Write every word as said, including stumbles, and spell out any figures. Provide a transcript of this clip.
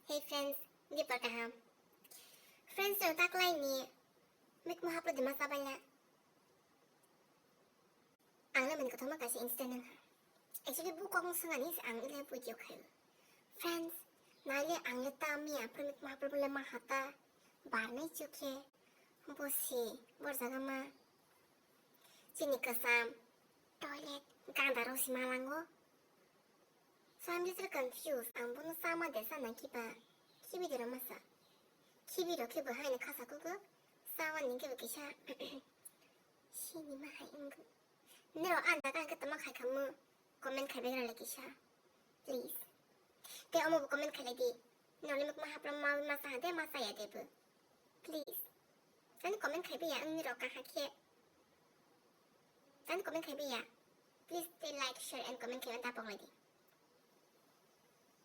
Hey friends, dipor kaham? Friends, chwng taklaini mikmo haplo dima chabaila. Ang le mani kothoma kaisa incident nang ha. Actually, bu kok sengani se ang ile video khayo. Friends, naile ang le ta miya pro mikmo haplo le ma hata. Barnai chukhe. Bosi, bor jaga ma. Chini kasam. Toilet. Ganda ro si malango. So I'm little confused. Ang bono sama de sana kiba. Kibi de masa. Kibi ro kiba hai ne khasa kuku. Sama ni kiba kisa. Sini ma hai ungu. Nero anda kan ketama khai kamu. Comment khai begra le kisa. Please. Te omo bo comment khai le di. Nero le mek ma hapra ma masa de masa ya de bu. Please. Tani comment khai be ya ang nero ka hakhe. Tani comment khai be ya. Please te like, share and comment khai da pok le di.